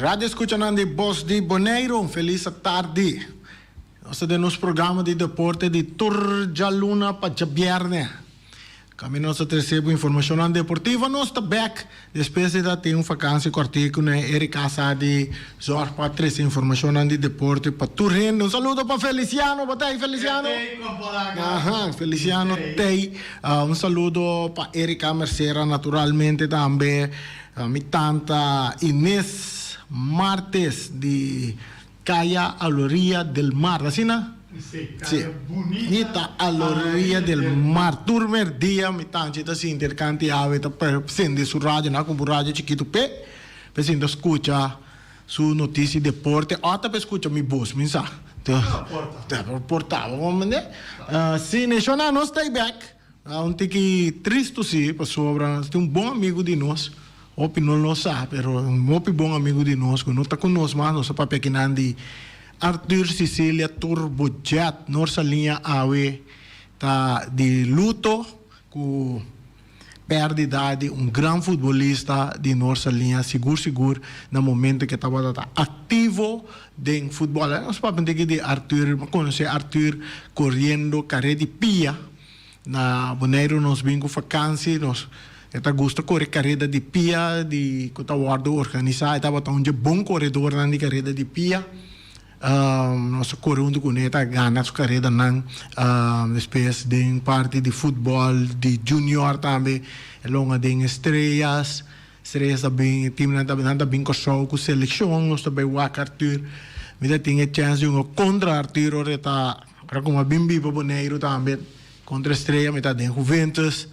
Radio escuchanan di Bos di Boneiru, un felis atardi. Nos ta den nos programa di deporte di tur djaluna pa djabierne. Kaminda nos ta trese bo informashonnan deportivo. Nos ta bek despues di ta tin un vakansi kòrtiku na Erika sa di zòrg pa trese informashonnan di deporte pa tur hende. Un saludo pa Feliciano. Bo ta ei Feliciano? Aha, Feliciano t'ei. Un saludo pa Erika Mercera naturalmente tambe. Mi tanta Ines Martes di Kaya Aloria del Mar, asina? Sí, Kaya Bunita Aloria del Mar. Tur merdia mi tanchi ta sinti el kanti awe ta sende su radio, nan a kumpra un radio chikitu p'e, p'e sinta skucha su notisia di deporte ò ta p'e skucha mi bos, mi sa. Ta por ta. Bo comprende? Sí, Neshona, nos ta ei bèk. Un tiki tristu si, pasobra nos tin un bon amigu di nos, hopi no lo sa, pero un hopi bon amigu di nos ku no ta ku nos mas, nos a papia kinan di Arthur Cicilia Turbojet, Norsaliña awe ta di luto ku pèrdida di un gran futbolista di Norsaliña, sigur sigur na momento ku e tabata ta aktivo den futbòl. Nos papia un tiki di Arthur, mi a konosé Arthur koriendo kare di pia. Na Boneiru nos bin ku fakansi, nos e ta gusta kore kareda di pia di ku ta wòrdu organisá. E tabata un dje bon koredornan di kareda di pia. Nos a kore huntu kuné, e ta gana su karedanan. Despues den parti di futbòl di junior tambe e longa den Estrellas. Estrellas ta bin, e timnan ta nan ta bin Kòrsou ku selekshon, nos ta bai wak Arthur. Mi ta tin e chèns di hunga kontra Arthur ora e ta. Ora ku mi a bin biba Boneiru tambe kontra Estrella mi ta den Juventus.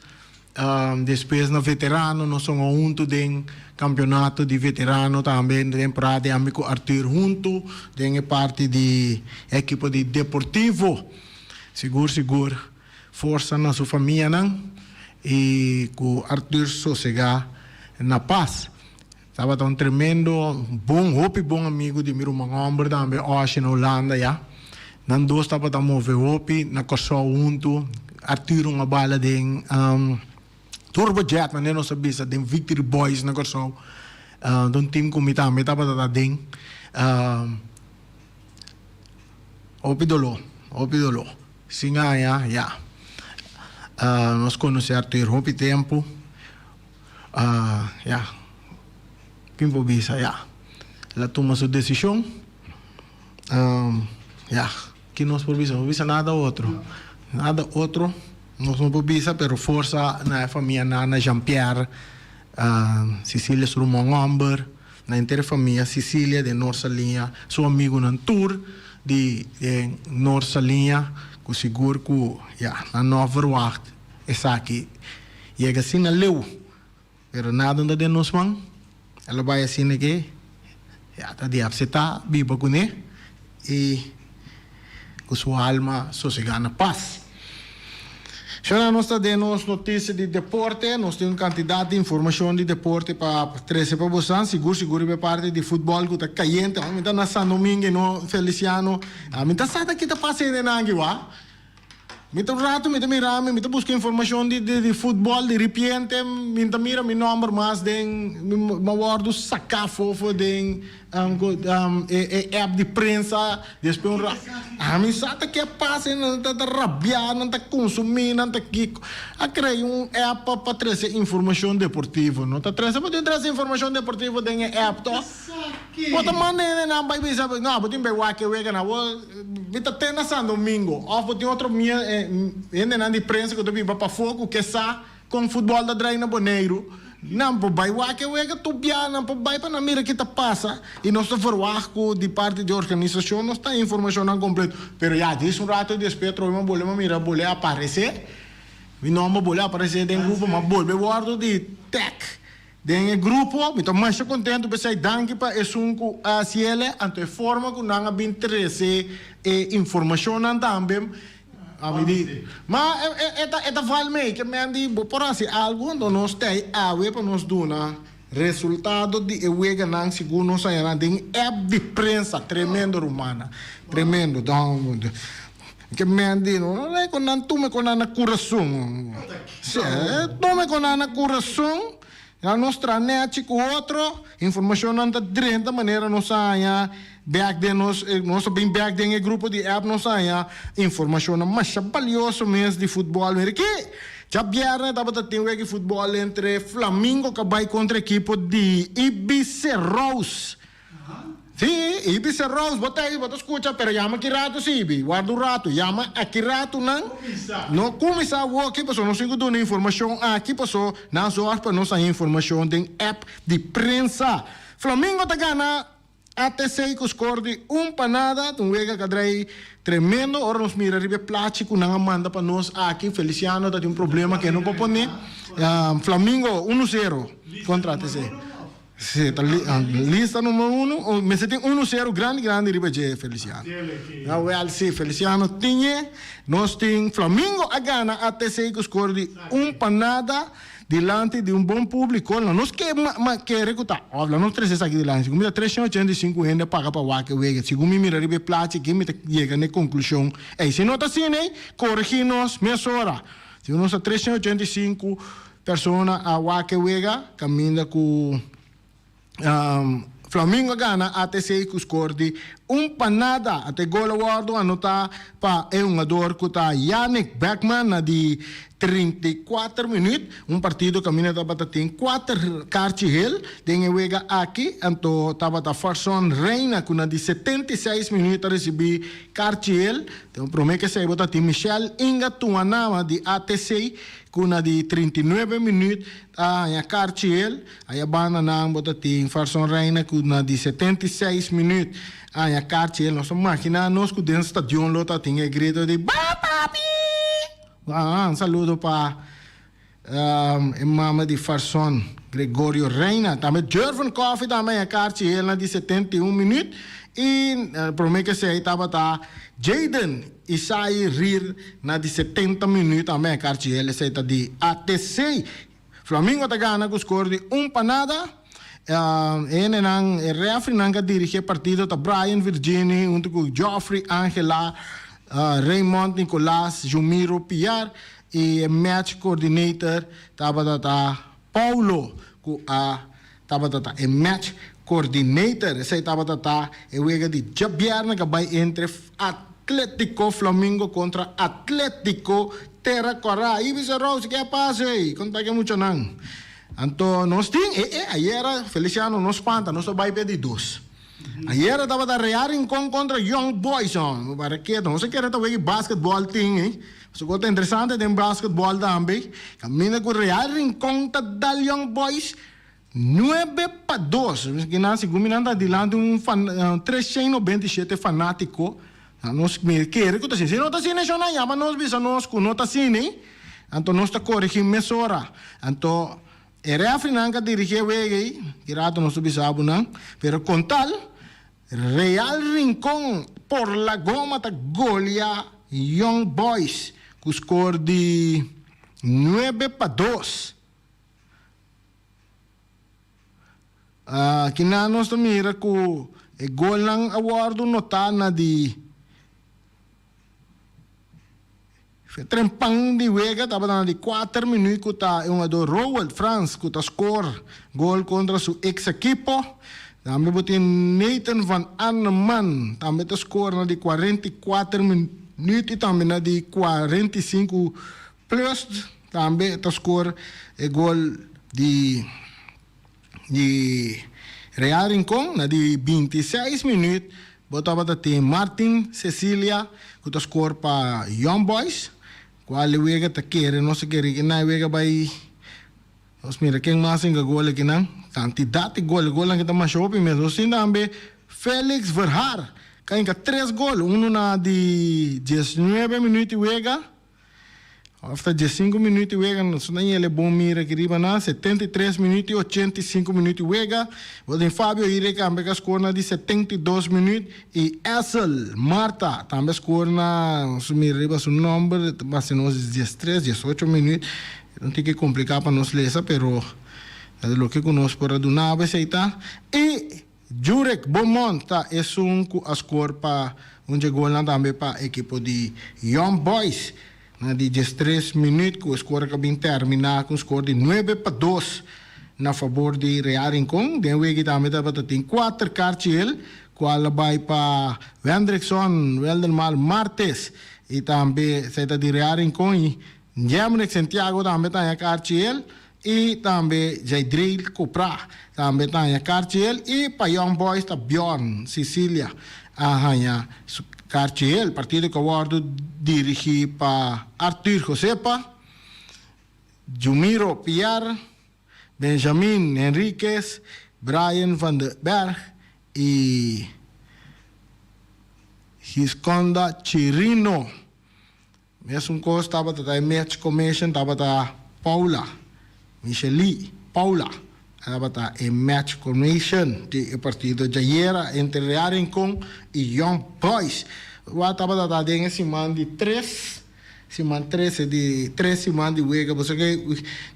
Despues na veterano nos a hunga huntu den kampionato di veterano tambe den temporada di ami ku Arthur huntu den e parti di e ekipo di Deportivo. Sigur sigur forsa na su famianan i ku Arthur sosega na pas. Tabata un tremendo bon, hopi bon amigu di mi ruman homber tambe, Oshe na Hulanda ya. Nan dos tabata move hopi na Kòrsou huntu. Arthur un a bala den Turbo Jet, manera nos a bisa, den Victory Boys na Kòrsou. Ta un team ku mi tambe tabata ta den. Hopi doló, hopi doló. Sin aña ya. Nos konosé Arthur hopi tempu. Ya, kin por bisa ya. El a tuma su desishon. Ya, kin nos por bisa? No por bisa nada otro. Nada otro nos no por bisa, pero forsa na e famia Nana, Jean Pierre, Cecilia su ruman homber, na henter e famia Cecilia den Noord Saliña, su amigunan tur di den Noord Saliña, ku sigur ku ya, nan no a verwagt esaki. Yega asina leu, pero nada no ta den nos man. El a bai asina ke ya ta di apseptá biba kuné i ku su alma sosegá na pas. Shona nos ta den nos notisia di deporte. Nos tin un kantidat di informashon di deporte pa trese pa bosan. Sigur sigur riba e parti di futbòl ku ta kayente. Mi ta na San Domingo no Feliciano. Mi ta sa ta ki ta pasa hende nan aki wak. Mi ta un rato mi ta mira mi, mi ta buska informacion di di futbol, di ripiente mi ta mira mi nomber mas den, mi a wordo saca fofo den e app di prensa, despues un rato, ami sa ta ke a pasa, nan ta rabia, nan ta consumi, nan ta kiko, a crea un app pa trece informacion deportivo, no ta trece, bo tin trece informacion deportivo den e app to? Bo ta manda hendenan bai bisa, no, bo tin bai wak e weganan, bo mi ta te na San Domingo. Of bo tin otro hendenan di prensa ku ta biba pafó ku ke sa kon futbòl ta drai na Boneiru. Nan por bai wak e wega tur bia, nan por bai pa nan mira ki ta pasa. I nos ta verwagt ku di parti di organisashon nos ta informashonnan kompleto. Pero ya, djis un rato despues atrobe mi a bolbe mira bolbe aparesé, mi nòmber bolbe aparesé den grupo, mi a bolbe wòrdu di tag. Den e grupo, mi ta masha kontentu p'esei, danki pa esun ku a hasiele, anto e forma ku nan a bin trese e informashonnan tambe, ami di, ma e ta e ta val mei, ke men di bo por hasi algu, anto nos ta ei awe pa nos duna resultado di e weganan segun nos haña nan den app di prensa, tremendo rumannan, tremendo, ke men di no ku nan tuma e ku nan na kurason, si, tuma e ku nan na kurason. Laga nos traha nèchi ku otro. Informashonnan ta drenta manera nos a haña bèk den nos, nos a bin bèk den e grupo di app nos a haña informashonnan masha balioso mes di futbòl. Mira ki! Djabièrnè tabata tin wega di futbòl entre Flamingo ku a bai kontra ekipo di Ibis Rose. Sí, Ibi Serrous, bo ta ei, bo ta skucha, pero yama ki ratu sí, Ibi. Warda un ratu, yama aki ratunan. No kuminsá awoki, pasobra nos tin ku duna informashon aki, paso nan zòrg pa nos haña informashon den app di prensa. Flamingo ta gana ATC ku skor di un pa nada, ta un wega ku a drei tremendo. Ora nos mira riba e plachi ku nan a manda pa nos aki, Feliciano ta tin un problema ku e no por pone. Flamingo uno sero kontra ATC. Si, ta lista numero uno. Mester tin uno sero grandi grandi riba dje, Feliciano. Awel si, Feliciano tin e. Nos tin Flamingo a gana ATC ku skor di un pa nada dilanti di un bon publico. La nos ke ma kere ku ta of la nos trese esaki dilanti. Segun mi ta 385 hende a paga pa wak e wega. Segun mi mira riba e plachi aki mi ta yega na e konklushon ey. Si no ta asina ey, korigi nos mesora. Segun nos ta 385. Persona a wak e wega kaminda ku Flamingo a gana ATC ku skor di un pa nada. Ata e gol a wòrdu anotá pa e hungador ku ta Yannick Beckman na di 34 minüt. Un partido kaminda tabata tin kuater karchi hel den e wega aki. Anto tabata Farson Reina ku na di 76 minüt a risibí karchi hel. Den promé ke esei bo ta tin Michel Inga Tuanama di ATC Ku na di 39 minüt a haña karchi el, aya banda nan bo ta tin Farson Reina ku na di 76 minüt a haña karchi el. Nos ta maginá nos ku den stadion lo ta tin e grito di Ba papi! Un saludo pa e mama di Farson, Gregorio Reina. Tambe Jervin Coffie tambe a haña karchi el na di 71 minüt i promé ke esei tabata Jayden. Isai Rir na di 70 minuut a meka Archiel esei ta di ATC. Flamingo ta gana ku skor di un pa nada. E hendenan, e refrinan ku a dirigi e partido ta Brian Virgini huntu ku Geoffrey Angela, Raymond Nicolaas, Jumiro Piar i e match coordinator tabata ta Paulo ku a tabata ta e match coordinator. Esei tabata ta e wega di djabièrnè ku a bai entre Atletico Flamingo kontra Atletico Terra Kòrá. Ibis a Rose, ke a pasa ei? Konta ke muchanan. Anto nos tin e e ayera Feliciano no spanta, nos ta bai p'e di dos. Ayera tabata Real Rincon kontra Young Boys. No para keto, nos a kere ta wega basketball tin ei. Pasobra ku ta interesante den basketball tambe, kaminda ku Real Rincon ta dal Young Boys 9-2. Kinan segun mi nan ta dilanti un fan 397 fanátiko. Nos mi kere ku ta asina. Si no ta asina shon nan yama nos bisa nos ku no ta asina ei. Anto nos ta korigí mesora. Anto e rèfrinan ka dirigí e wega ei, ki rato nos ta bisa bo nan, pero kon tal Real Rincon por la goma ta golia Young Boys ku skor di 9-2. Kinan nos ta mira ku e golnan a wòrdu notá na di trempan di wega tabata na di kuater minüt ku ta e hungadó Roald Frans ku ta skor gol kontra su eks ekipo. Tambe bo tin Nathan van Arneman tambe ta skor na di 44 minüt i tambe na di 45 plus tambe ta skor e gol di di Real Rincon. Na di 26 minüt bo tabata tin Martin Cecilia ku ta skor pa Young Boys. Kual e wega ta kere nos ta kere kinan e wega bai. Nos mira ken mas hinka gol akinan. Kantidat di gol, e golnan ki ta masha hopi mes. Nos tin tambe Felix Verhaar ka hinka tres gol, unu na di 19 minüt di wega. Of ta 15 minuut di wega, nos no yele bon mira aki riba nan, 73 minuut i 85 minuut di wega. Bo tin Fabio Ire kambe ka score na di 72 minuut i Essel Marta tambe score na, nos mira riba su nomber, ta base nos 13, 18 minuut. No tin ke kompliká pa nos lesa, pero ta loke ku nos por a duna bo esei ta. I Jurek Beaumont ta esun ku a skor pa un dje golnan tambe pa ekipo di Young Boys na di 13 minüt ku e skor a bin terminá ku un skor di 9-2. na fabor di Real Rincon. Den wiki tambe tabata tin kuater karchi hel kual a bai pa Wendrickson Weldermal Martes i tambe esei ta di Real Rincon i Jemrick Santiago tambe ta haña karchi hel i tambe Jaidril Cupra tambe ta haña karchi hel i pa Young Boys ta Bjorn Cicilia a haña su karchi hel. Partido ku a wòrdu dirigí pa Arthur Josepa. Jumiro Piar, Benjamin Henriquez, Brian van de Berg y Gisconda Chirino. Mesun cos tabata ta e match commission tabata Paula, Michely Paula tabata e match commission di e partido djayera entre Real Rincon y Young Boys. Wak tabata ta den e siman di tres. Siman trese di tres siman di wega boso ke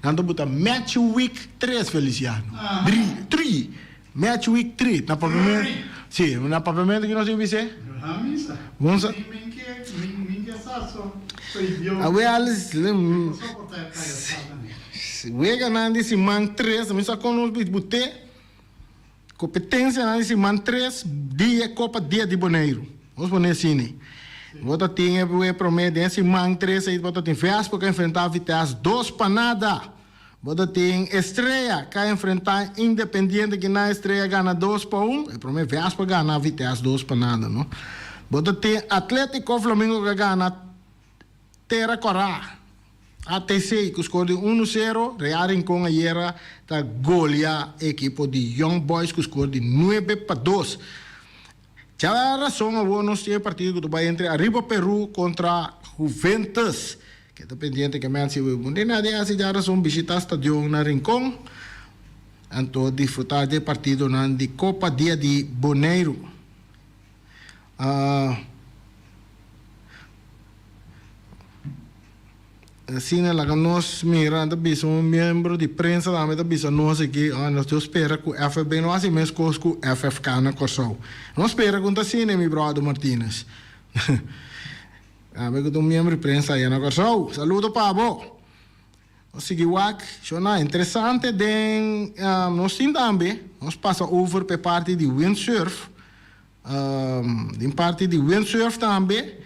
nan ta buta match week tres Feliciano dri tri match week tri na papiamento si na papiamento ki nos tin bis'e Bonsa Awel weganan di siman tres mi sa kon nos but'e Kompetensianan di siman tres dia Kopa Dia di Boneiru. Nos pone asina. Bo ta tin e e promé den siman tres ei bo ta tin Vespo ka enfrentá Vitesse dos pa nada. Bo ta tin Estrella ka enfrentá Independiente kinan Estrella gana dos pa un. E promé Vespo a gana Vitesse dos pa nada no. Bo ta tin Atletico Flamingo ka gana Tera Kòrá. ATC ku skor di unu sero, Real Rincon ayera ta golia e ekipo di Young Boys ku skor di nuebe pa dos. Dja rason awor nos tin e partido ku ta bai entre Arriba Peru kontra Juventus. Keda pendiente ke mènsi web un di nadi hasi dja rason bishita stadion na Rincon anto disfruta di e partidonan di Kopa Dia di Boneiru. Asina laga nos mira, ta bisa un miembro di prensa tambe ta bisa nos aki, ah, nos tin spera ku FFB no hasi meskos ku FFK na Kòrsou. No spera ku ta asina, mi bròder Martinez. Tambe ku ta un miembro di prensa aya na Kòrsou. Saludo pa bo. Nos sigui wak, shona interesante den nos tin tambe, nos pasa over pa e parti di windsurf. Den parti di windsurf tambe.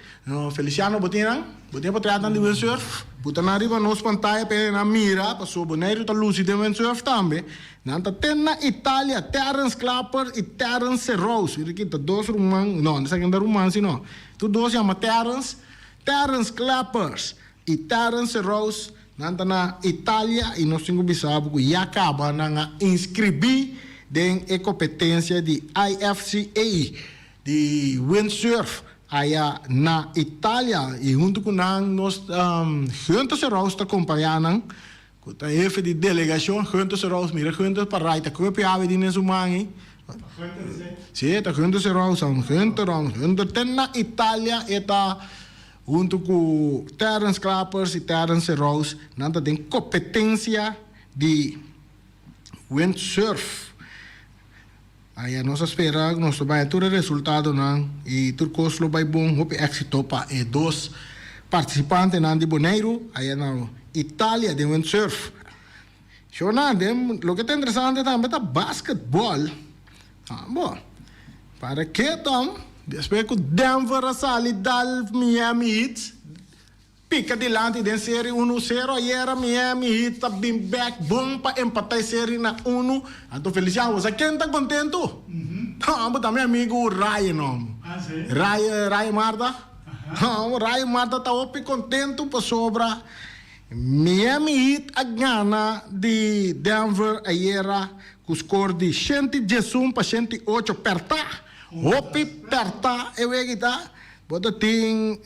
Feliciano bo tin nan? Bo tin e potretnan di windsurf? Buta nan riba nos pantaya pa e nan mira pasobra Boneiru ta lusi den windsurf tambe. Nan ta ten na Italia, Terence Klapper i Terence Serous. Mira aki ta dos ruman, no, esaki no ta ruman sino tur dos yama Terence, Terence Klappers i Terence Serous. Nan ta na Italia i nos tin ku bisa bo ku ya kaba nan a inskribí den e kompetensia di IFCA di windsurf aya na Italia i huntu ku nan nos Gunther Serous ta kompañá nan ku ta hefe di delegashon. Gunther Serous mira Gunther pa rai ta kopi awe di den su man ei. Si ta Gunther Serous Gunther Gunther te na Italia e ta. Huntu ku Terence Klappers i Terence Rose nan ta den kompetensia di windsurf. Aya nos a spera ku nos lo bai tur e resultadonan i tur kos lo bai bon. Hopi éksito pa e dos partisipantenan di Boneiru aya na Italia den windsurf. Shona, den loke ta interesante tambe ta basketbòl. Bon, para ke Tom? Despues ku Denver a sali dal Miami Heat pika dilanti den seri unu sero ayera Miami Heat ta bin bek bon pa empata e seri na unu. Anto Feliciano bo sa ken ta kontentu? Bo ta mi amigu Ryan homo. Ryan Ryan Marta. Ryan Marta ta hopi kontentu pasobra Miami Heat a gana di Denver ayera ku skor di 111 pa 108 pèrtá. Hopi pèrtá e wega ta. Bo ta tin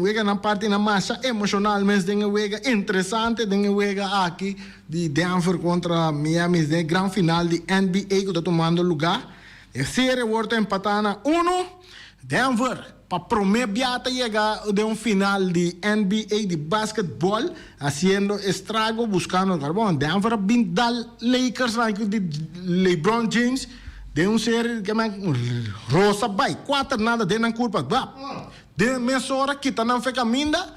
weganan partinan masha emoshonal mes den e wega, interesante den e wega aki di Denver kontra Miami den e gran final di NBA ku ta tumando lugá. E serie awor ta empatá na uno. Denver Pa prome bia ta yega den un final di NBA di basketball haciendo estrago buscando lugar. Bon, Denver a bin dal Lakers nan di LeBron James den un serie ke men rosa bay cuater nada den nan curpa. Bap! Den mesora kita nan fe caminda.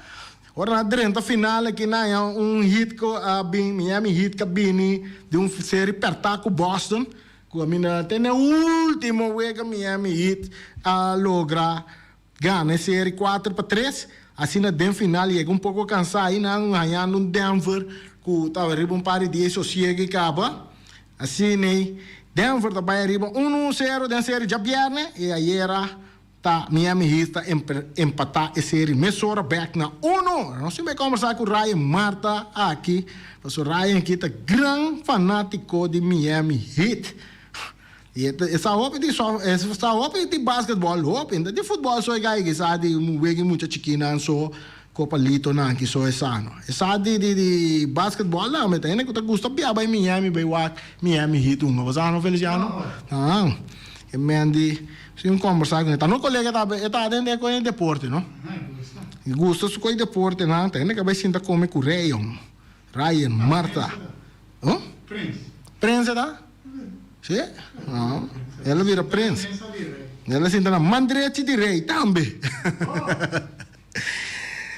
Ora nan a drenta final aki nan haña un Heat ku a bin, Miami Heat ku a bini di un seri pèrtá ku Boston, ku a mina te na e último wega Miami Heat a logra gana e seri 4-3. Asina den final yega un poko kansá i nan hañando un Denver ku tabata riba un par di dia i sosiegu i kaba. Asina ei Denver ta bai ariba 1-0 den seri djabièrnè i ayera Ta Miami Heat ta empatá e seri mesora bèk na uno. Nos tin bai kòmbersá ku Ryan Marta aki, pasobra Ryan aki ta gran fanátiko di Miami Heat. I e ta e sa hopi di sòf e sa hopi di basketbòl hopi, no ta di futbòl so e gai aki sa di wega mucha chikinan so ku palitonan aki so e sa no. E sa di di di basketbòl tambe, ta hende ku ta gusta bia bai Miami bai wak Miami Heat hunga, bo sa no Feliciano? Haan, e men di. Si un kombersá ku e ta no kolega ta e ta den den koe deporte no. E gusta su koe deporte nan ta hende ka bai sinta kome ku Rayon, Ryan, Martha. Huh? Prins. Prins e ta? Si? Ah, el a bira prins. El a sinta na man drechi di rey tambe.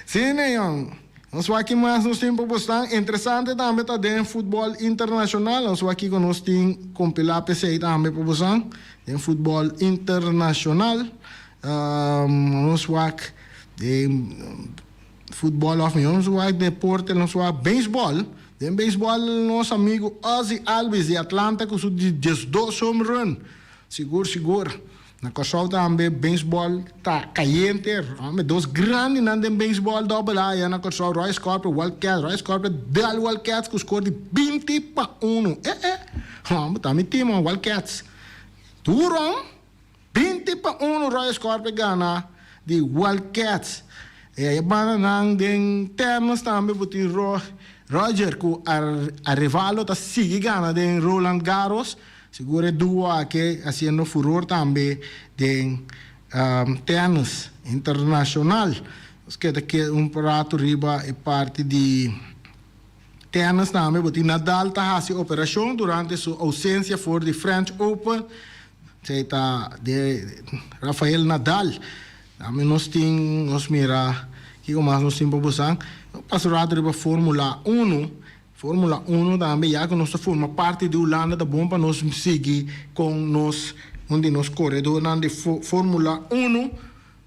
Si Neyon. Nos wak ki mas nos tin pa bosnan. Interesante tambe ta den futbol internacional. Nos wak kiko nos tin compila p'esey tambe pa bosnan. Den futbol internacional. Nos wak den futbol of mihor nos wak deporte, nos wak beisbol. Den beisbol nos amigo Ozzie Albies di Atlanta cu su di 12 home run. Sigur sigur. Na Kòrsou tambe beisbòl ta kayente. Hombre, dos grandinan den beisbòl dòbel A aya na Kòrsou, Roy Scorpio, Wild Cats. Roy Scorpio dal Wild Cats ku skor di 20-1. Eh eh, hombre, ta mi team hoor, Wild Cats. Duro, hom. 20-1 Roy Scorpio gana di Wild Cats. E aya bandanan den tènis tambe bo tin Roger ku Arevalo ta sigui gana den Roland Garros. Sigur e duo aki haciendo furor tambe den tennis internacional. Nos keda ke un rato riba e parti di tennis tambe. Bo tin Nadal ta haci operacion durante su ausencia for di French Open. Esey ta de Rafael Nadal. Tambe nos tin, nos mira kico mas nos tin pa bosan. Pasa un rato riba Formula Uno. Formula Uno tambe, ya ku nos ta forma parti di Hulanda ta bon pa nos sigui kon nos un di nos koredornan di Formula Uno,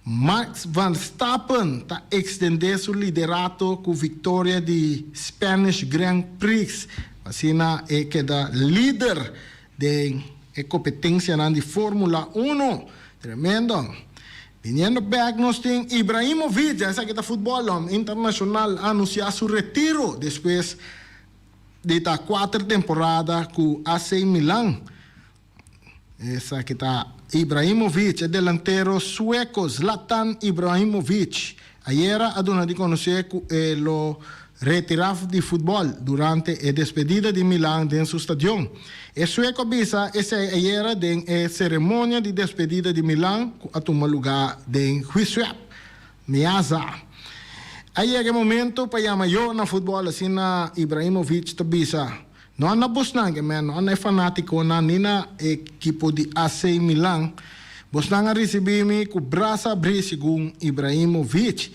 Max Verstappen ta ekstendé su liderato ku viktoria di Spanish Grand Prix, asina e keda lider den e kompetensianan di Formula Uno. Tremendo! Biniendo bek nos tin Ibrahimovic, esaki ta futbol internacional, a anuncia su retiro despues di ta cuater temporada cu AC Milan. Esaki ta Ibrahimovic, e delantero sueco Zlatan Ibrahimovic ayera a duna di conoce cu e lo retira di futbol durante e despedida di Milan den su stadion. E sueco a bisa esey ayera den e ceremonia di despedida di Milan cu a tuma luga den Giuseppe Meazza. A yega e momento pa yama yo na futbol, asina Ibrahimovic ta bisa. No na bosnan, ke men, no na e fanaticonan ni na e ekipo di AC Milan. Bosnan a ricibi mi cu brasa abri, segun Ibrahimovic.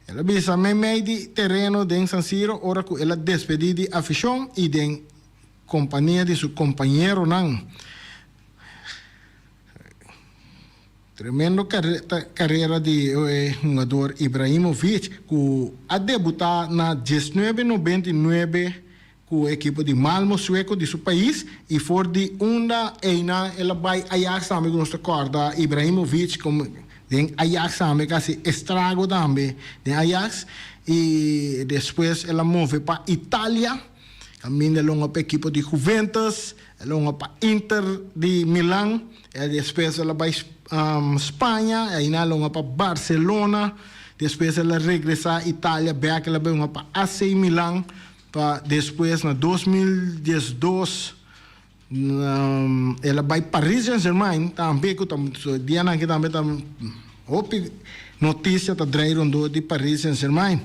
El a bisa meimei di tereno den San Siro ora ku el a despedí di afishon i den kompania di su kompañeronan. Tremendo karera di e hungador Ibrahimovic ku a debutá na 1999 ku e ekipo di Malmo sueco di su pais i for di unda einan el a bai Ajax tambe ku nos ta kòrda Ibrahimovic komo den Ajax tambe ka hasi estrago tambe den Ajax i despues el a move pa Italia kaminda el hunga pa ekipo di Juventus el a hunga pa Inter di Milan i despues el a bai Spaña einan el a hunga pa Barcelona despues el a regresa Italia bèk el a bai hunga pa AC Milan. Pa despues na 2012 el a bai Paris Saint Germain tambe ku ta dianan aki tambe ta hopi notisia ta drei rondó di Paris Saint Germain.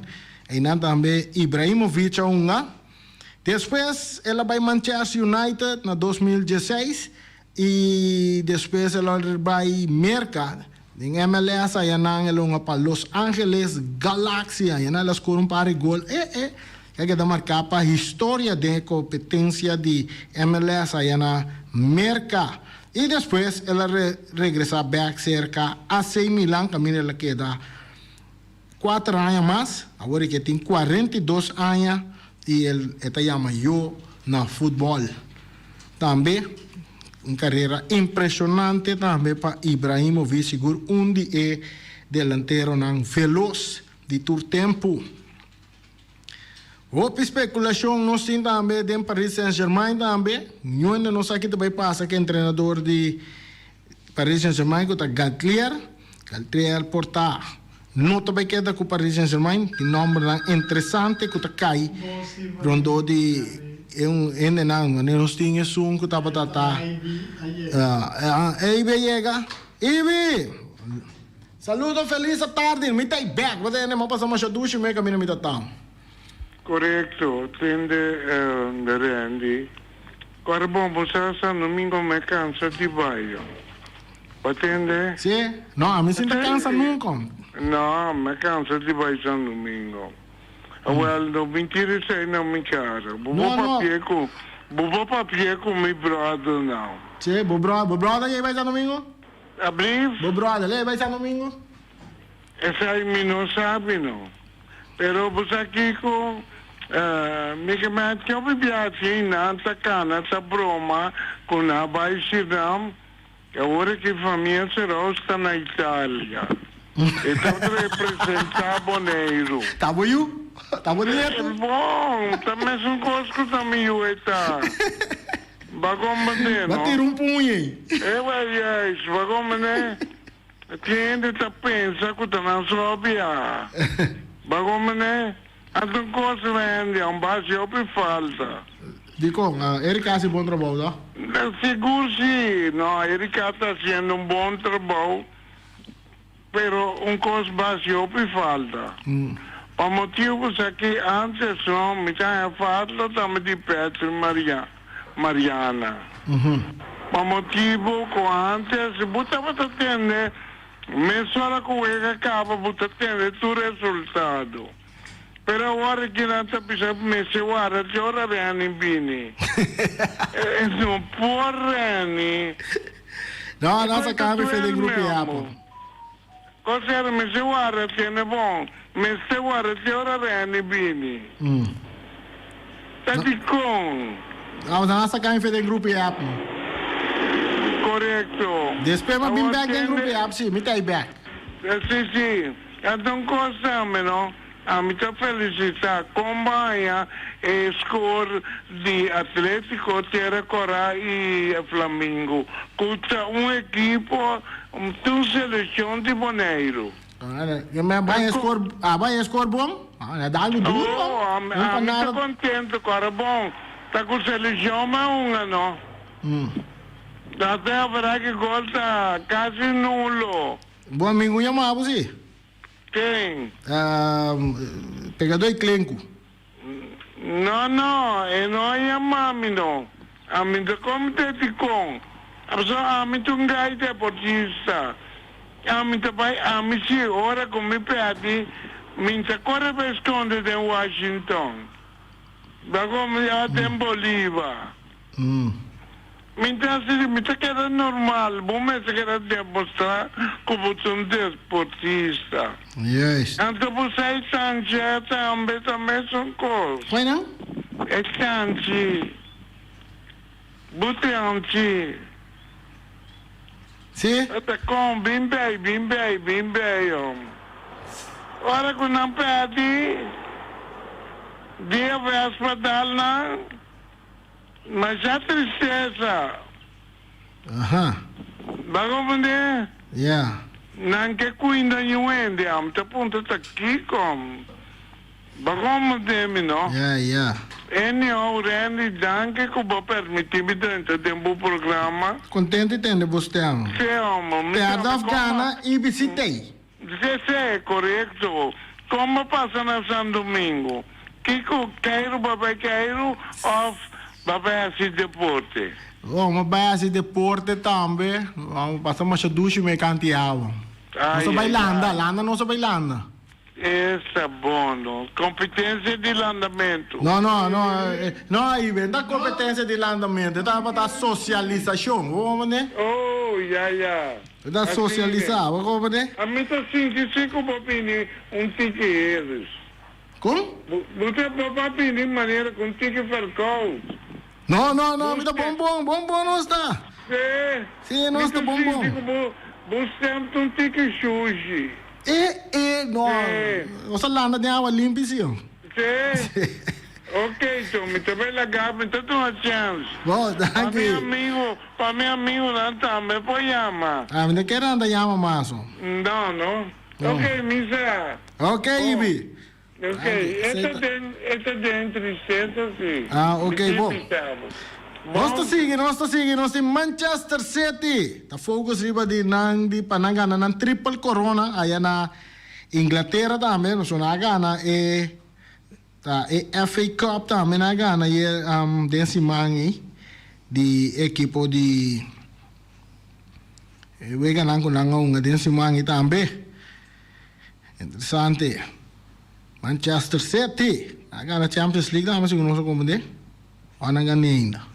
Einan tambe Ibrahimovic a hunga. Despues el a bai Manchester United na 2016 i despues el a bai Merka. Den MLS ayanan el a hunga pa Los Angeles Galaxy. Ayanan el a score un par di gol. E e a keda marká pa historia den e kompetensia di MLS aya na Merka. I despues el a regresá bèk serka AC Milan kaminda el a keda kuater aña mas. Awor e ke tin 42 aña i el e ta yama yo na futbòl. Tambe un karera impreshonante tambe pa Ibrahimovic, sigur un di e delanteronan velos di tur tempu. Hopi spekulashon nos tin tambe den Paris Saint Germain tambe. Niun hende no sa ki ta bai pasa ku e entrenador di Paris Saint Germain ku ta Galtier. Galtier por ta no ta bai keda ku Paris Saint Germain. Tin nòmbernan interesante ku ta kai rondó di e un hendenan. Manera nos tin esun ku tabata ta Ibi a yega. Ibi! Saludo felis atardi mi ta bek bo ta hende mo pasa masha dushi me camina mi ta tam. Korekto, tende de Randy. Kòrda bon, bo sa San Domingo me kansa di bai. Bo tende? Si, no, ami sin ta kansa nunka. No, me kansa di bai San Domingo. Awel, no bin tira esei na mi kara. Bo por papia ku, bo por papia ku mi bròder nau. Si, bo bròder, bo bròder yei bai San Domingo? Ablief? Bo brother ley bay San Domingo? Esai mi no sabi no. Pero bo sa kico? Mi ke mèt ke hopi biachi nan ta cana ta broma cu nan a bay Surinam y awor aki famia Seraus ta na Italia. E ta representa Boneiru. Ta bo yu? Ta bo nietu? Bon, ta mesun cos cu ta mi yu e ta. Ba komprendé, no? Ba tira un puña ei. E wel juist, ba komprendé? Tin hende ta pensa ku ta nan so a biaha. Ba komprendé? Anto un kos Randy, a un basi hopi falta. Dikon? Erika hasi bon trabou, to? Sigur si. No, Erika ta hasiendo un bon trabou, pero un kos basi hopi falta. Pa motibu ku esaki antes no, mi ta haña falta tambe di Petro i Mariana. Pa motibu ku antes bo tabata tende mesora ku wega kaba bo ta tende tur resultado. Pero awor aki nan ta bisa mester warda te ora Renny bini. E no por Renny. No, nan sa cambia fe den grupo ya po. Kosera mester warda tene bon. Mester warda te ora Renny bini. Ta dikon? No, nan a saca mi fe den grupo app. Korekto. Despues mi a bin bek den grupo app si, mi ta ei bek. Si, si. Anto un kos tambe no, ami ta felisitá kon baña e skor di Atletico, Tierra Kòrá i Flamingo, ku ta un ekipo, ta un selekshon di Boneiru. Baña skor, a baña skor bon? A da algu duru bon. Oh, ami ta kontento, kòrda bon, ta ku selekshon mi a hunga no. Ta te averá ki gol ta kasi nulo. Bo amigu yama bo si? Ken? Pegadó i klenku. No, no, e no a yama mi no. Ami ta komite dikon. Pasobra ami ta un gai deportista. Ami ta bai, ami si, ora ku mi pèdi, mi ta kore bai skonde den Washington. Bago mi a den Bolivar. Mi ta hasi, mi ta keda normal. Bo mester keda demostrá ku bo ta un deportista. Juist. Anto bo sa e tanchi tambe ta mesun kos. Koi nan? E tanchi. Bo tanchi. Si? E ta kon, bin bei, bin bei, bin bei, hom. Ora ku nan pèdi, dia vèspa dal nan. Masha tristesa. Aha. Ba comprende? Ya. Nan ke cuinda ñu hende, am ta puntra ta kico. Ba comprende mi no? Ya, ya. Anyhow, Randy, danki cu bo permiti mi drenta den bo programa. Contento di tende bo stem. Sí, hombre. Mi Perde sabe of como. gana, IBC tey. Sese, korekto. Kon bo pasa na San Domingo? Kiko, keiru bo bai keiru òf bo bai hasi deporte? Oh, mi bai hasi deporte tambe. Bo pasa masha dushi mi kanti awa. Nos a bai landa, landa nos a bai landa. Esta bon no. Competencia di landamento. No, no, no, no, i ben ta competencia di landamento, e tabata socialisacion, bo comprende? Oh, ya, ya. E ta socialisa, bo comprende? Ami ta sinti si cu bo bini un tiki heres. Con? Bo ta bo pa bini manera cu un tiki verkoud. No, no, no, mi ta bon bon, bon bon nos ta. Sí. Sí, nos ta bon bon. Mi ta sinti cu bo, bo stem ta un tiki shushi. E, e, no, nos a landa den awa limpi sí. Sí. Ok, to, mi ta bay laga, mi ta tuma chance. Bo, danki. Pa mi amigo, pa mi amigonan tambe por yama. Ah, mi ta kere nan ta yama mas. No, no. Ok, misa. Ok, Ibi. Ok, e ta den, e ta den tristesa si. Ah, ok, bo. Nos ta sigui, nos ta sigui, nos tin Manchester City. Ta focus riba di nan di pa nan gana nan triple corona aya na Inglaterra tambe. Nos a gana e ta e FA Cup tambe nan a gana ye den siman ei di ekipo di e weganan ku nan a hunga den siman ei tambe. Interesante. Manchester City a gana Champions League tambe segun nos a comprende. O nan gana ainda.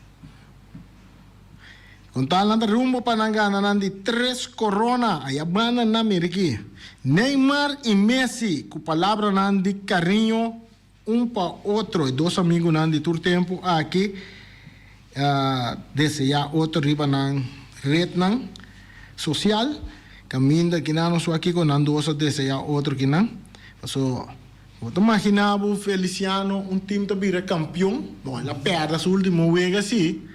Con tal nan ta rumbo pa nan gana nan di tres corona. Aya banda nan mira aki. Neymar y Messi cu palabranan di cariño un pa otro. E dos amigunan di tur tempo aki a desea otro riba nan rednan social. Caminda kinan nos wak kico nan dos a desea otro kinan. Paso bo ta magina bo Feliciano un team ta bira campeon. Bon el a perde su ultimo wega si,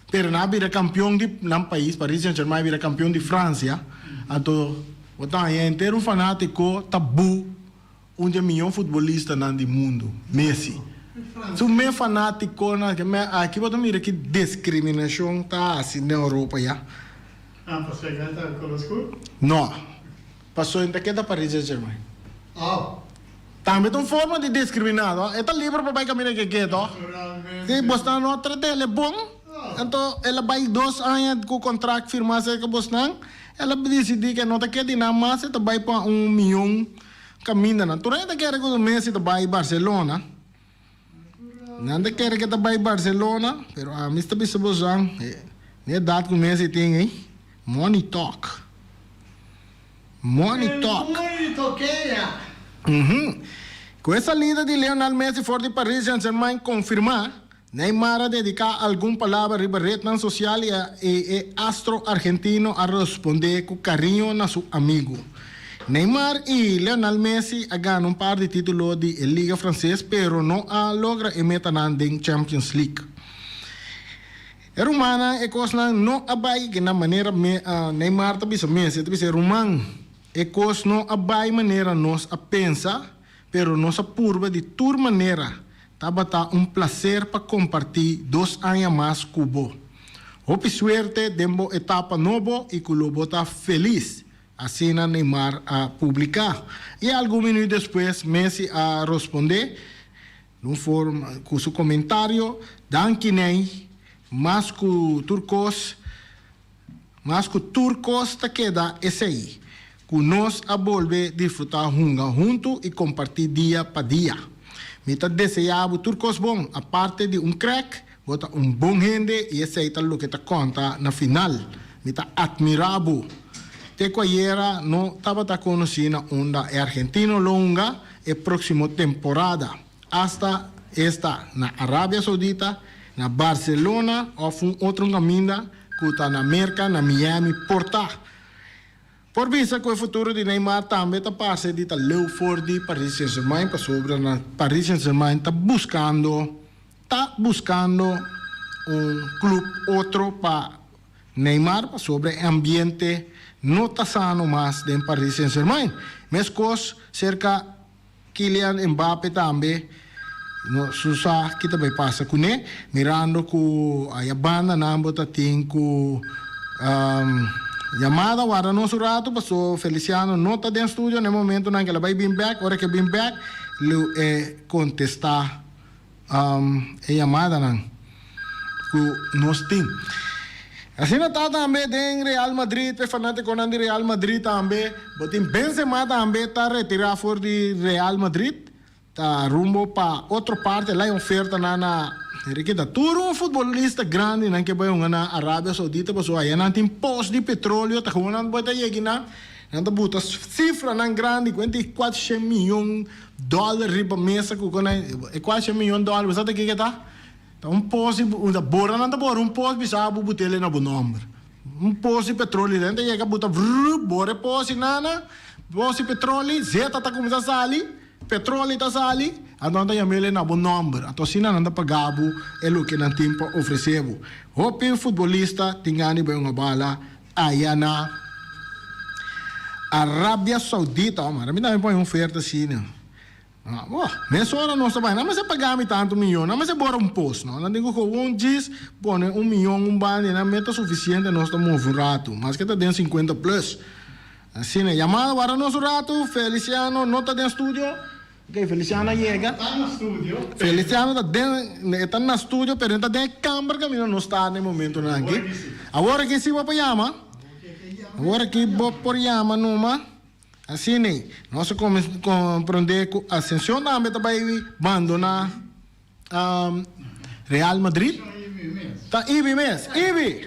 pero nan a bira campeon di nan pais, Paris Saint Germain a bira campeon di Francia. Anto bo ta haña henter un fanatico ta bu. Un di e mihó futbolistanan di mundu, Messi. Su me fanátikonan ke me aki bo ta mira ki diskriminashon ta hasi den Europa ya. Ah, pasobra e ta koló skur? No, pasobra e ta keda Paris Saint Germain. Oh. Tambe ta un forma di diskriminá, no? E ta liber pa bai kaminda ke ke, to? Naturalmente. Si bosnan no trata el e bon, anto el a bai dos aña ku kontrakt firmá serka bosnan, el a disidí ke no ta ke di nan mas, e ta bai pa un mion. Camindanan. Tur hende ta kere cu Messi ta bay Barcelona. Nan ta kere cu e ta bay Barcelona, pero ami ta bisa bosan, e edad cu Messi tin ey, money talk. Money talk. El money tokea. Cu e salida di Lionel Messi for di Paris Saint-Germain confirma, Neymar a dedica algun palabra riba rednan social y e astro argentino a responde cu cariño na su amigo. Neymar y Lionel Messi a gana un par di titulo di e liga frances pero no a logra e metanan den Champions League. E rumannan e cosnan no a bay na manera Neymar ta bisa Messi, e ta bisa e ruman e cos no a bay manera nos a pensa pero nos a purba di tur manera. Tabata un placer pa comparti dos aña mas cu bo. Hopi suerte den bo etapa nobo y cu lo bo ta feliz, asina Neymar a publica. Y algun minuut despues Messi a rosponde den un forma cu su comentario, Danki Ney, mas cu tur cos, Mas ku tur kos ta keda esei, ku nos a bolbe disfrutá hunga huntu i kompartí dia pa dia. Mi ta deseá bo tur kos bon, aparte di un krèk, bo ta un bon hende i esei ta loke ta konta na final. Mi ta atmirá bo. Te ku ayera no tabata konosí na unda e argentino lo hunga e próksimo temporada. Asta esta na Arabia Saudita, na Barcelona òf un otro kaminda ku ta na Merka, na Miami por ta. Por bisa ku e futuro di Neymar tambe ta parse di ta leu for di Paris Saint-Germain pasobra na Paris Saint-Germain ta buskando ta buskando un klup otro pa Neymar pasobra e ambiente no ta sano mas den Paris Saint-Germain. Meskos serka Kylian Mbappe tambe no su sa ki ta bay pasa cune, mirando cu aya banda nan bo ta tin cu yamada warda nos un rato paso Feliciano no ta den studio na e momentonan ke la bay bin bek, ora ke bin bek lo e contesta e yamadanan cu nos tin. Asina ta tambe den Real Madrid, p'e fanaticonan di Real Madrid tambe, bo tin Benzema tambe ta retira for di Real Madrid, ta rumbo pa otro parti, el a oferta nan na Enrique ta tur un futbolista grandi nan ke bai hunga na Arabia Saudita pasobra aya nan tin pos di petroleo ta gewoon nan ta yegi nan, nan ta buta cifranan grandi kuenta 400 miyon dollar riba mesa ku e 400 miyon dollar bo sa ta kiko ta? Ta un pos di ta bora nan ta bora un pos bisa bo butele na bo nomber. Un pos di petroli den ta yega buta vrrr bora e pos di nana pos di petroli zeta ta cuminsa sali petroli ta sali anto nan ta yamele na bo nomber anto asina nan ta paga bo e loke nan tin pa ofrece bo. Hopi futbolista tin gana di bai un bala aya na Arabia Saudita mara mi tambe pone un oferta asina. Bo, mesora nos ta bai. Nan mester paga mi tantu miyon. Nan mester bora un pos, no. Nan tin ku gewoon djis pone un miyon un banda i nan meta sufisiente nos ta move un ratu. Maske ta den sinkuenta plus. Asina, yamada wara nos un ratu. Feliciano no ta den studio. Ok, Feliciano a yega. Ta na studio. Feliciano ta den, e ta na studio pero e ta den e kamber kaminda nos ta na e momentonan aki. Awor aki si bo por yama. Awor aki bo por yama numa. Asina, nos a komprondé ku Asensio tambe ta bai bandoná Real Madrid. Ta Ibi mes. Ibi!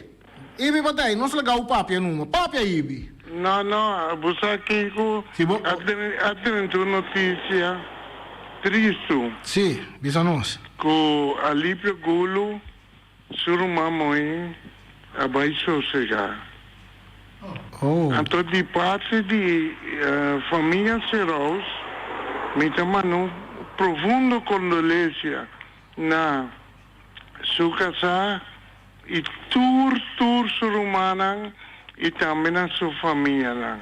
Ibi pa ta ei. Nos laga bo papia numa. Papia, Ibi! No, no, bo sa kiko? A drenta un notisia tristu. Sí, bisa nos. Ku Alipio Gulu Su ruman moe a bai sosegá. Anto di parti di famia Serous mi ta manda un profundo kondolesia na su kasá i tur tur su rumannan i tambe na su famianan.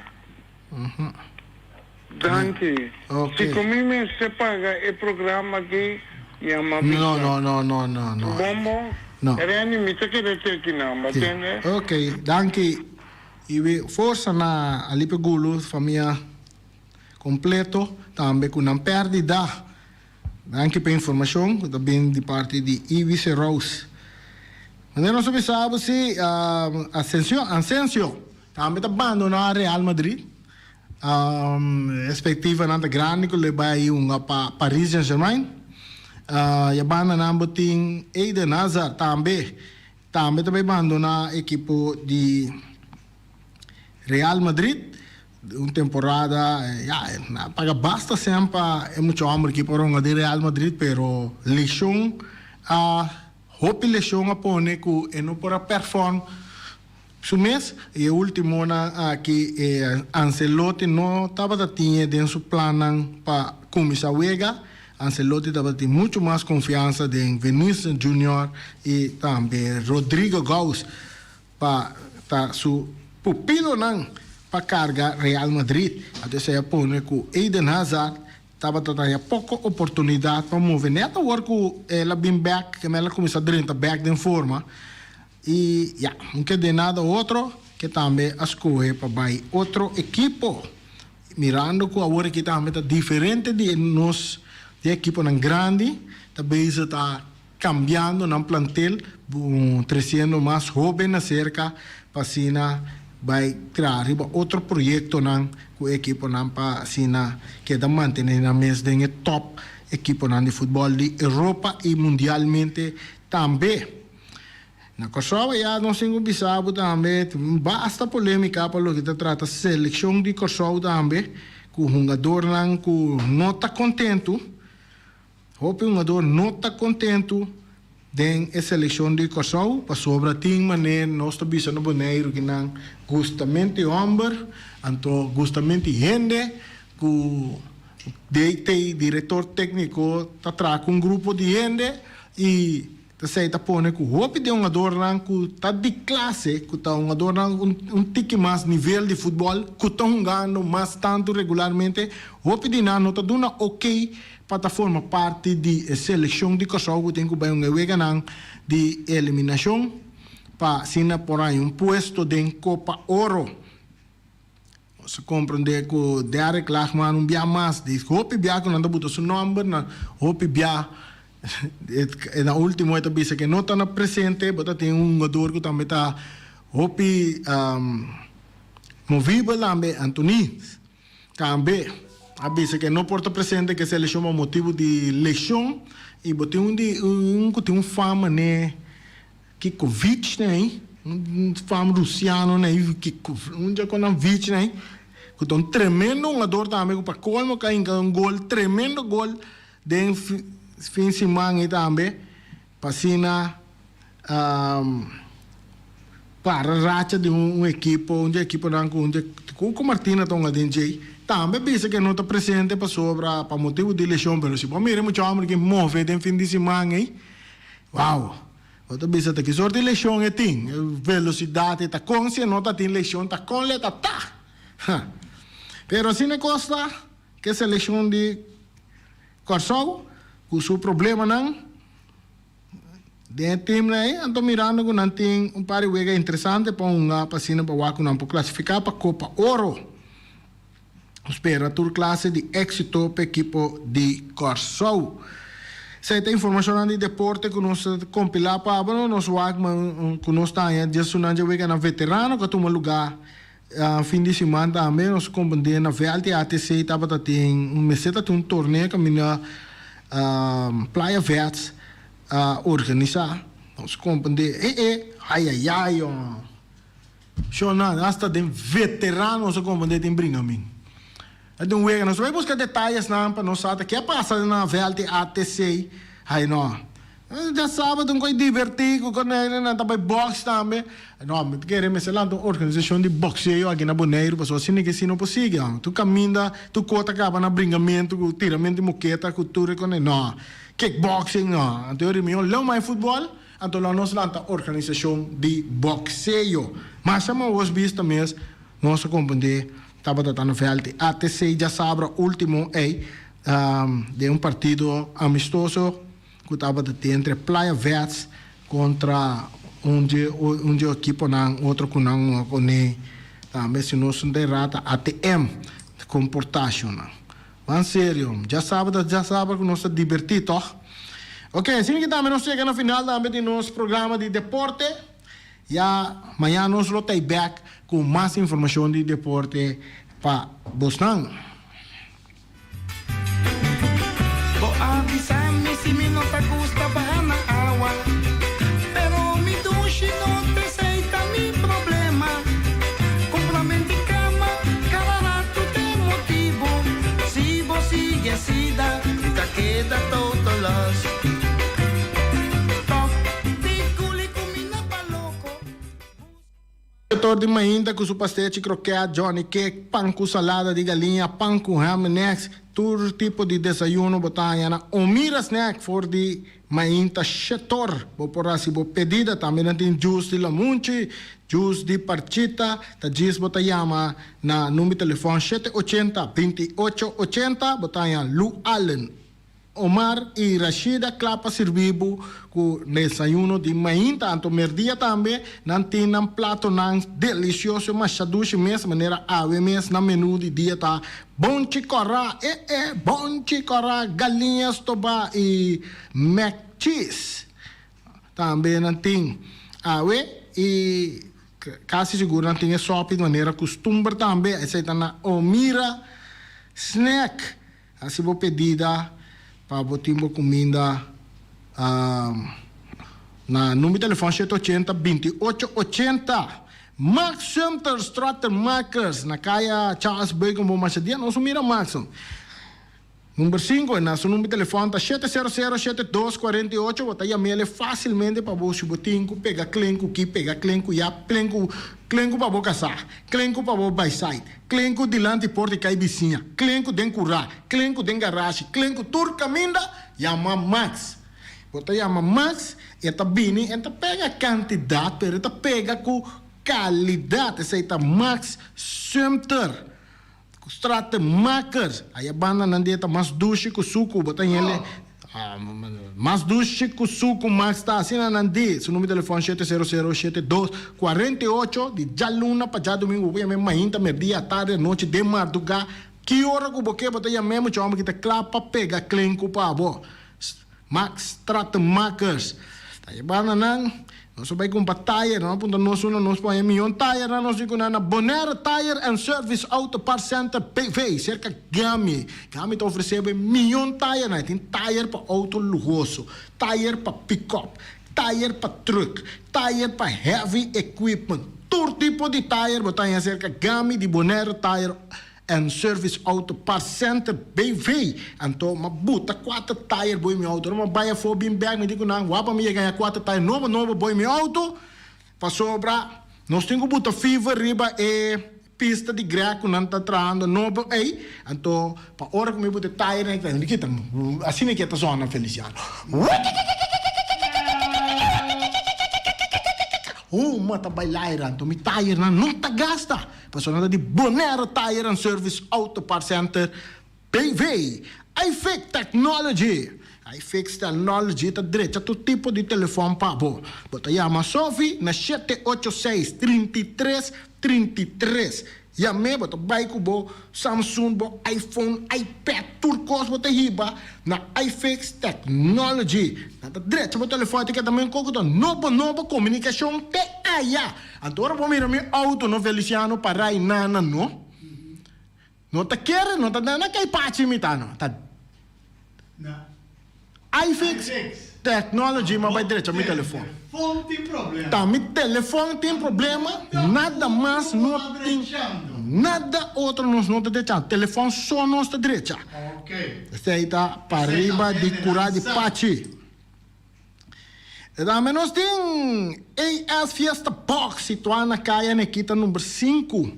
Danki. Si ku mi mester paga e programa aki, yama bisa. No, no, no, no, no, no. Bon, bon. No. Renny, mi ta keda cheki nan, bo tende? Ok, danki. I forsa na Alipe Gulu, famia kompleto, tambe ku nan pèrdida. Danki pa e informashon ku ta bin di parti di Iwise Rose. Manera nos a bisa bo si, Asensio, Ansensio tambe ta bandoná Real Madrid. Expectivanan ta grandi cu lo e bay hunga pa Paris Saint Germain. Ya banda nan bo tin Eden Hazard tambe, tambe ta bay bandona ekipo di Real Madrid. Un temporada, ya, a paga basta cen pa e mucha homber aki por hunga den Real Madrid, pero lesion a, hopi lesion a pone cu e no por a perform Su mes, y e ultimonan aki e Ancelotti no tabata tin e den su plannan pa cuminsa wega. Ancelotti tabata tin mucho mas confiansa den Vinicius Junior y tambe Rodrygo Goes pa ta su pupilonan pa carga Real Madrid. Anto esey a pone cu Eden Hazard tabata taña poco oportunidad pa move. Net awor cu el a bin bek, el a cuminsa drenta bek den forma. I ya, un ke den nada otro ke tambe a skohe pa bai otro ekipo. Mirando ku awor aki tambe ta diferente di e nos di e ekiponan grandi ta bezig ta kambiando nan plantel, tresiendo mas hoben aserka pa asina bai traha riba otro proyektonan ku e ekiponan pa asina keda mantene nan mes den e top ekiponan di futbòl di Europa i mundialmente tambe. Na Kòrsou ya nos tin ku bisa bo tambe tin basta polémika pa loke ta trata selekshon di Kòrsou tambe ku hungadornan ku no ta kontentu. Hopi hungador no ta kontentu den e selekshon di Kòrsou pasobra tin manera nos ta bisa na Boneiru ki nan gustamente hòmber anto gustamente hende ku DT, direktor tékniko, ta traha ku un grupo di hende i Esei ta pone ku hopi di e hungadornan ku ta di klase, ku ta hungadornan un tiki mas nivel di futbòl, ku ta hungando mas tantu regularmente, hopi di nan no ta duna okey pa ta forma parti di e selekshon di Kòrsou ku tin ku bai hunga e weganan di eliminashon pa asina por haña un puesto den Kopa Oro. Nos a comprende cu Derek Lachman un bia mas di hopi bia cu nan ta buta su nomber na hopi bia e na ultimo e ta bisa cu e no ta na presente bo ta tin un hungador cu tambe ta. Hopi movibel tambe Anthony tambe a bisa ku e no por ta presente ku e selekshon pa motibu di leshon i bo tin un di un ku tin un fama ne Kikovic nei un fama rusiano nei un dje ku nan Vic nei ku ta un tremendo hungador tambe ku pa kolmo ka hinka un gol tremendo gol den fin siman ei tambe pa asina para racha di un ekipo, un di ekiponan ku un di Cuco Martina ta hunga den djei, tambe bisa ku e no ta presente pasobra pa motibu di leshon, pero si bo mira e mucha homber ke move den fin di siman ei, wow! Bo ta bisa ta ki sort di leshon e tin, e velosidat e ta kon si e no ta tin leshon ta kon le ta ta! Ha! Pero asina e kos ta ku e selekshon di Kòrsou ku su problemanan. Den e teamnan ei, anto mirando ku nan tin un par di wega interesante pa hunga pa asina pa wak ku nan por klasifiká pa Kopa Oro. Nos spera tur klase di éksito pa ekipo di Kòrsou. Esei ta informashonnan di deporte ku nos a kompilá pa abo. Nos wak ku nos ta haña djesunan dje weganan veterano ku a tuma lugá fin di siman tambe. Nos komprendé na vèlt di ATC tabata tin un mester ta tin un torneo kaminda Playa Vets a organisá. Nos komprendé e e ayayay oh. Shona hasta den veterano nos a komprendé tin bringa min. A den wega nos bai buska detayesnan pa nos sa ta ke a pasa na vèlt di ATC. Hay no. Djasabado un koi divertí ku konèknan ta bai bòks tambe. No, mi ta kere mester lanta un organisashon di bòkseo aki na Boneiru pasobra asina ke si no por sigui. Tur kaminda, tur kos ta kaba na bringamentu ku tiramentu di moketa ku tur e kone. No, kickboxing no. Anto e reunion leu mai futbòl, anto lo nos lanta organisashon di bòkseo. Masha mawos bista mes nos a komprendé tabata ta na vèlt di ATC djasabra último ei den un partido amistoso. Ku tabata tin entre Playa Vets kontra un dje un dje ekiponan otro ku nan a pone tambe si nos no ta erá ta ATM komportashonnan. Ban serio, djasabra ta djasabra ku nos ta dibertí tòg? Ok, asina ki tambe nos yega na final tambe di nos programa di deporte. Ya mañana nos lo ta bèk ku mas informashon di deporte pa bosnan. Bo a bisa mi si mi no ta gusta baha na awa, pero mi dushi no ta esei ta mi problema. Kumprament di kama kada ratu t'e motibu, si bo sigui asina mi ta keda total lost. Tòg di kuli ku mi no pa loko. Sector di mainta cu su pastechi, croquet, johnny cake, pan cu salada di galiña, pan cu ham en eggs, tur tipo di desayuno bo ta haña na Omira Snack for di mainta shetor. Bo por haci bo pedida. Tambe nan tin juice di lamunchi, juice di parchita. Ta djis bo ta yama na number telefon shete ochenta, binti ocho ochenta. Bo ta haña Lu Allen. Omar i Rashida kla pa sirbi bo ku desayuno di mainta. Anto merdia tambe nan tin nan platonan delisioso masha dushi mes, manera awe mes nan menu di dia ta bonchi kòrá, e e, bonchi kòrá, galiña stobá i mac cheese. Tambe nan tin awe i kasi sigur nan tin e sòpi di manera kustumber tambe. Esei ta na Omira Snack. Hasi bo pedida pa bo tin bo kuminda na number di telefòn shete ochenta binti ocho ochenta. Max Sumter Stratenmakers na kaya Charles Beukenboom masha dia nos mira Maxon. Number sinku na su number di telefòn ta shete sero sero shete dos kuarenta i ocho bo ta yam'el fásilmente pa bo si bo tin ku pega klenku ki pega klenku ya klenku klenku pa bo kasá klenku pa bo bai sait. Klenku dilanti porta i kai bisiña, klenku den kurá, klenku den garashi, klenku tur kaminda, yama Max. Bo ta yama Max, e ta bini, e ta pega kantidat, pero e ta pega ku kalidat. Esei ta Max Sumter, ku Stratenmakers. Aya bandanan di e ta mas dushi ku suku, bo ta hende. Mas dushi ku suku Max ta asina nan di. Su numero di telefòn shete sero sero shete dos kuarenta i ocho di djaluna pa djadumingu bo por yam'é mainta, merdia, atardi, anochi, den mardugá. Ki ora ku bo ke bo ta yam'é mucha hòmber ki ta kla pa pega klenku pa bo. Max Stratenmakers ta yebando nan. Nos a bai kumpra tayer, nan a puntra nos unda nos por haña mion tayernan, nos di ku nan na Bonaire Tire and Service Auto Parts Center BV, serka Gami. Gami ta ofresé bo e mion tayernan, e tin tayer pa outo luhoso, tayer pa pick-up, tayer pa truck, tayer pa heavy equipment, tur tipo di tayer bo ta haña serka Gami di Bonaire Tire and Service Auto Parts Center BV. Anto m'a buta kuater tayer boi mi auto. Ora m'a bai afó bin bèk mi di ku nan, wak pa mi yega haña kuater tayer nobo nobo boi mi auto, pasobra nos tin ku buta fever riba e pista di grèk ku nan ta trahando nobo ei. Anto pa ora ku mi buta e tayernan ei, mi kita asina ke ta zona Feliciano. Huma ta bai laira, anto mi tayernan no ta gasta. Pasobra nan ta di Bonaire Tire and Service Auto Parts Center BV. iFix Technology iFix Technology ta drecha tur tipo di telefòn pa bo. Bo ta yama Sophie na shete ocho seis, 33, 33. Yam'é, bo ta bai ku bo Samsung, bo iPhone, iPad, tur kos bo ta hiba na iFix Technology. Nan ta drecha bo telefòn, e ta keda men koko ta nobo nobo komunikashon te aya. Anto ora bo mira mi auto no Feliciano para y nana no. No ta kere no ta na kai pachi mi ta no. Ta iFix technology ma bai drecha mi telefon. Ta mi telefon tin problema nada mas no tin nada otro nos no ta drechando telefon so nos ta drecha. Esey ta pariba di cura di pachi. Tambe nos tin AS Fiesta Box situá na Kaya Nekita number sinku.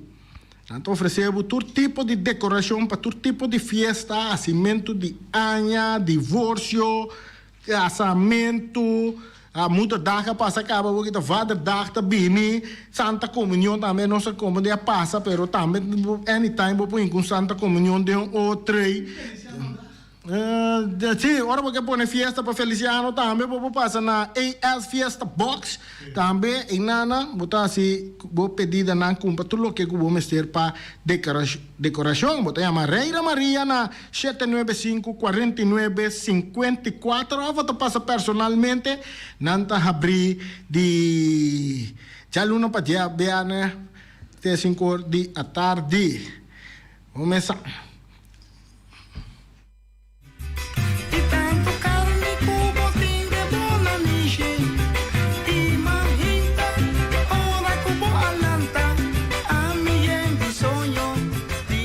Nan ta ofresé bo tur tipo di dekorashon pa tur tipo di fiesta, hasimentu di aña, divorsio, kasamentu, moederdag a pasa kaba bo kita vaderdag ta bini, Santa Komunion tambe nos a komo di a pasa pero tambe anytime bo por hinka un Santa Komunion den un otrei. Sí, ora bo ke pone fiesta pa Feliciano tambe bo por pasa na AS Fiesta Box. Tambe einana bo ta hasi bo pedidanan kumpra tur loke ku bo mester pa dekorashon. Bo ta yama Reira Maria na 795 49 54 òf bo ta pasa personalmente. Nan ta habrí di djaluna pa djabièrnè te sinku or di atardi. Bo mesa.